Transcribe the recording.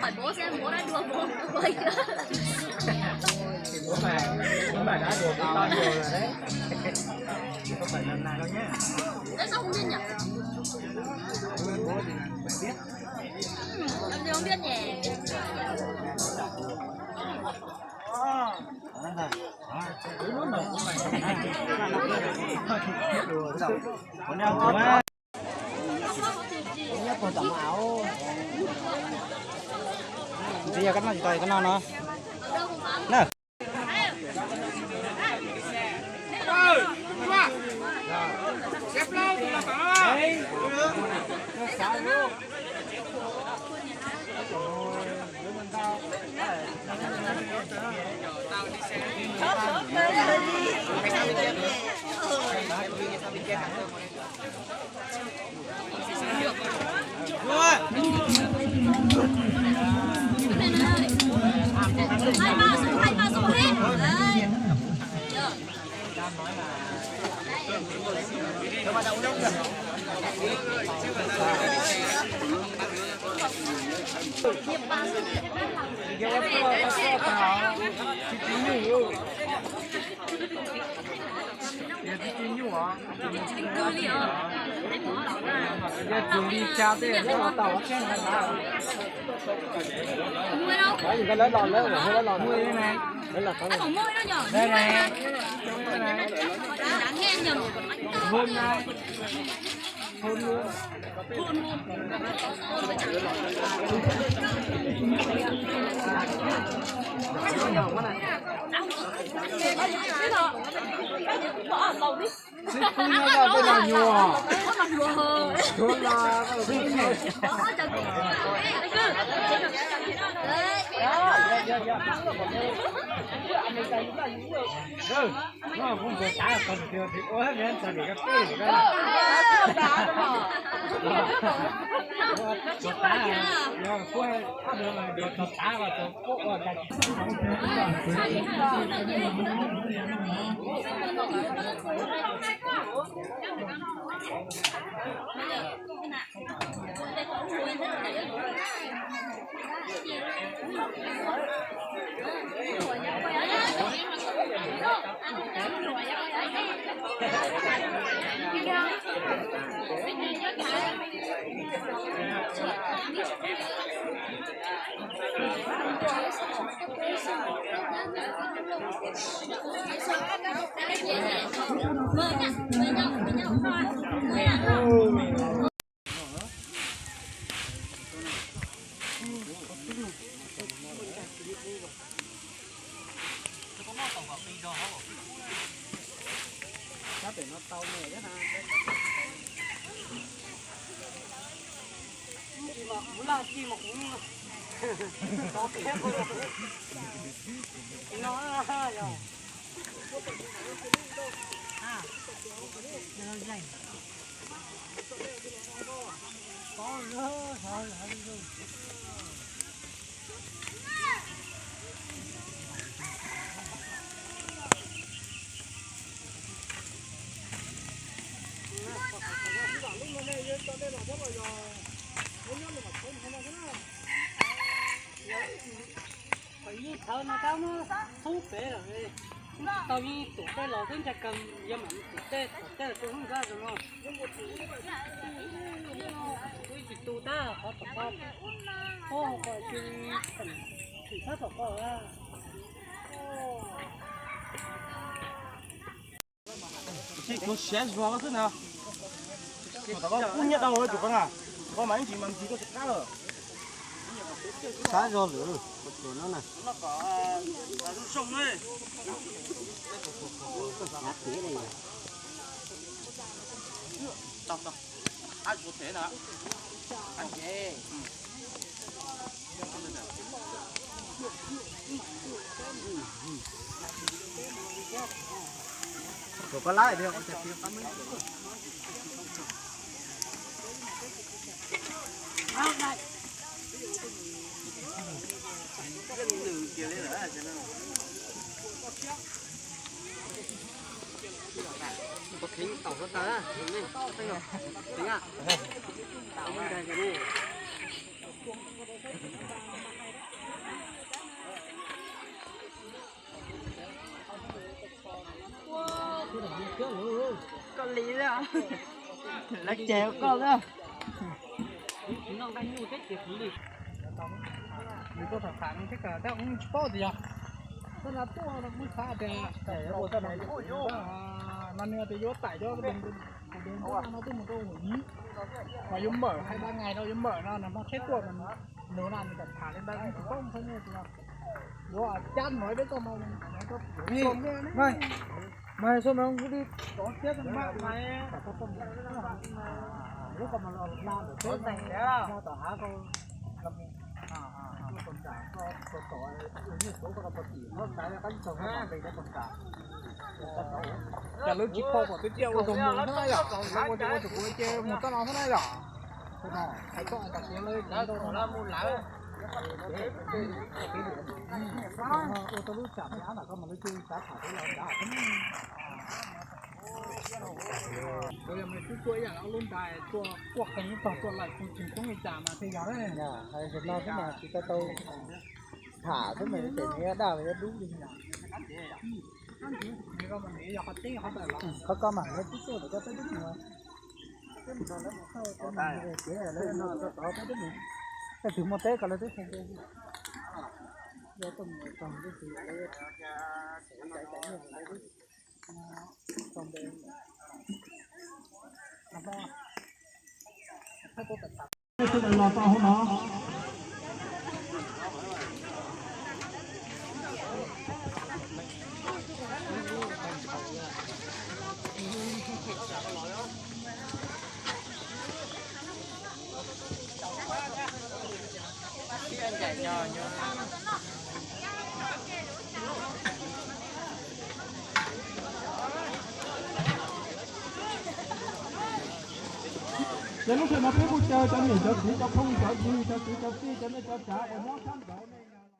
Hỏi bố xem bố đã đùa bố đùa chưa. Thì bố mà, bố mà đã đùa với con nhiều rồi đấy. Chứ không phải lần này đâu nhá. Tại sao không biết nhỉ? Bố thì là phải biết. Ừ, làm gì không biết nhỉ? Ntawd yog koj noj tsis tau koj noj no na. Thaum no tab muab txhub pem lawm, tsis tau yeej tuam tej los twb ntshai kawg, yog mam tuam tej tuam tej los tus hnub nqaj zoo no. Wb tsis tu tab qhov tom qab, qhov qhov cia li thim sab tom qab. Tsis tsuav siav zog xwb na. Tus tom koj kub hnyiab dhau lawm tus koj na. Koj mas ib ntsis mas ntsis koj tsis qab lawm. Sab zog lawm, tus no na. Koj li lawm, lawv cem koj lawm. Nws tuaj tham tham no thiab, tab kuv tsis paub tias yog, tab sis tuaj no kuv xav tias, no nws tias yuav tải cho, no tuaj mus rau hauv, mas yuav mở hai ba ngày no, yuav mở no, nws hmo tsheb tuaj, nws no nws tham tham li ntawd, kuv tsis paub thiab, yuav cab no peb tuaj no, mas sao nó cứ đi có chết mẹ mày. Lúc mà lo lo được thế này, lo tao hả con. Cov lub tsis phau kom twb tiaj ua tau mus xwb na yom, lawv ua ua tus kuv ces mus toj no xwb na yom. Hais txog tas kuv lawv mus lawv ua tau lub tsam me ab lam koj mas lub tswv xav tham lub los dav xwb. Kuv yog me tub tuaj ib yam li ob lub ntais tuaj quaj qees ib tog tuaj lawm kuv tseem poob li cas mas thiaj yog. Hais no xwb mas tsis tau tau tham xwb mas ces nws yuav daj los yuav dub li. Qhov ko mas lawv twb tuaj lawm, koj peb twb mus, peb mus nrog lawv mus thauj, peb mus nrog kev lawv no tod peb twb mus, tej tus muaj teb ko lawv twb tau, yog tuaj mus txog twb tsis lawv tau npe. Los tau hauv no. Ces lub sij hawm no peb kuj caw cov niam cov txiv cov phooj cov ywg cov kwv cov tij cov neej cov tsav uas nyob sab